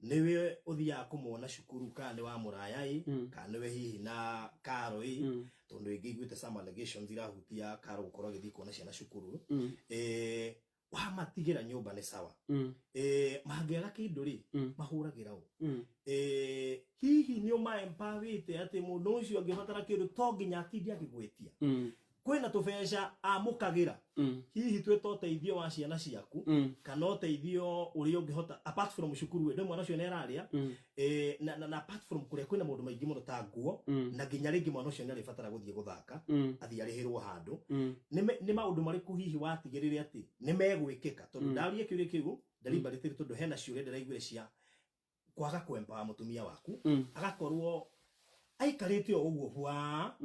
Nĩwe ũthiaga kũmona cukuru kana nĩ wa mũraya ĩ, kana nĩwe hihi na karo ĩ, tondũ ĩngĩ iguĩte some allegations irahutia karo gũkorwo agĩthiĩ kuona ciana cukuru. Wamatigĩra nyũmba nĩ sawa. Mangĩaga kĩndũ rĩ, mahũragĩra ũ? Hihi nĩ ũmaempawĩte atĩ mũndũ ũcio angĩbatara kĩndũ to nginya atinde agĩgwĩtia? Kwĩna tũbeca amũkagĩra, hihi twĩ ta ũteithio wa ciana ciaku, kana ũteithio ũrĩa ũngĩhota apart from cukuru ĩ, ndũ mwana ũcio nĩ ararĩa, na apart from kũrĩa, kwĩna maũndũ maingĩ mũno ta nguo, na nginya rĩngĩ mwana ũcio nĩ arĩbatara gũthiĩ gũthaka, athiĩ arĩhĩrwo handũ. Nĩ maũndũ marĩkũ hihi watigĩrĩre atĩ nĩ megwĩkĩka? Tondũ ndaria kĩũria kĩu deliberately, tondũ hena ciũria ndĩraiguire cia kwaga kwempa mũtumia waku, agakorwo aikarĩte o ũguo hwa.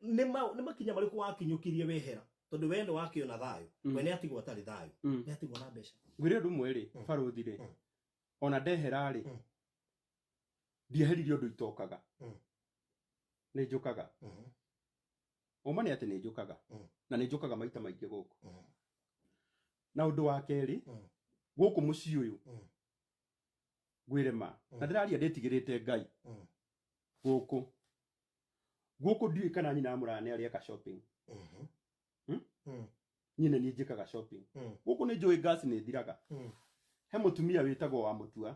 Nĩ makinya marĩkũ wakinyũkirie wehera? Tondũ we nĩ wakĩona thayũ, we nĩ atigwo atarĩ thayũ, nĩ atigwo na mbeca. Ngwĩre ũndũ ũmwe rĩ, barũthi rĩ, ona ndehera rĩ, ndieheririe ũndũ itokaga. Nĩ njũkaga. Ũma nĩ atĩ nĩ njũkaga, na nĩ njũkaga maita maingĩ gũkũ. Na ũndũ wa kerĩ, gũkũ mũciĩ ũyũ, ngwĩre ma, na ndĩraria ndĩtigĩrĩte Ngai, gũkũ ndiũĩ kana nyina wa mũraya nĩ arĩeka shopping. Niĩ nĩ niĩ njĩkaga shopping. Gũkũ nĩ njũĩ gas nĩ ĩthiraga. He mũtumia wĩtagwo wa Mũtua,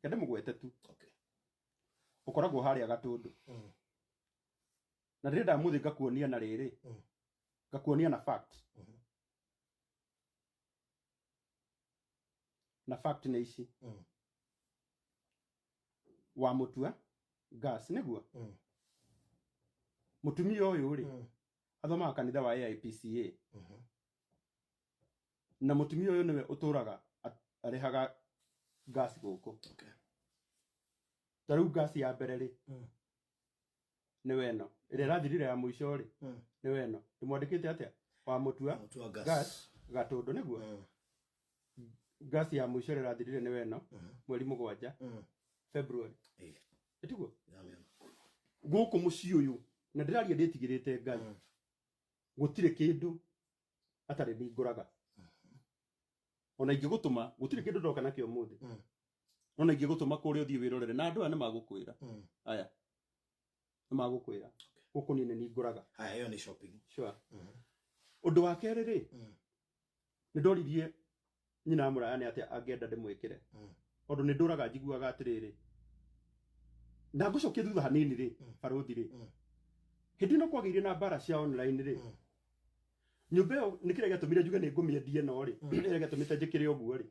reke ndĩmũgwete tu, ũkoragwo harĩa Gatũndũ, na ndĩrenda mũthĩ ngakuonia na rĩrĩ, ngakuonia na fact, na fact nĩ ici. Wa Mũtua gas nĩguo. Mũtumia ũyũ rĩ, athomaga kanitha wa AIPCA, na mũtumia ũyũ nĩwe ũtũraga arĩhaga gas gũkũ. Ta rĩu gas ya mbere rĩ, nĩwe ĩno ĩrĩa ĩrathirire ya mũico rĩ, nĩwe ĩno ndĩmwandĩkĩte atĩa, wa Mũtua. Mũtua gas. Gas Gatũndũ nĩguo. Gas ya mũico ĩrĩa ĩrathirire nĩwe ĩno, mweri 7, February. Ĩtiguo? Ndĩramĩona. Gũkũ mũciĩ ũyũ, na ndĩraria ndĩtigĩrĩte Ngai, gũtirĩ kĩndũ atarĩ ningũraga. Ona ingĩgũtũma, gũtirĩ kĩndũ ndoka nakĩo ũmũthĩ, nona ingĩgũtũma kũrĩa ũthiĩ wĩrorere, na andũ aya nĩ magũkwĩra, aya nĩ magũkwĩra gũkũ niĩ nĩ ningũraga. Haya, ĩyo nĩ shopping. Sure. Ũndũ wa kerĩ rĩ, nĩ ndoririe nyina wa mũraya nĩ atĩa angĩenda ndĩmwĩkĩre, tondũ nĩ ndũraga njiguaga atĩrĩrĩ, na ngũcokie thutha hanini rĩ, barũthi rĩ, hĩndĩ ĩno kwagĩire na mbara cia online rĩ, nyũmba ĩyo nĩ kĩrĩa gĩatũmire njuge nĩ ngũmĩendia ĩno rĩ, ĩrĩa gĩatũmĩte njĩkĩre ũguo rĩ.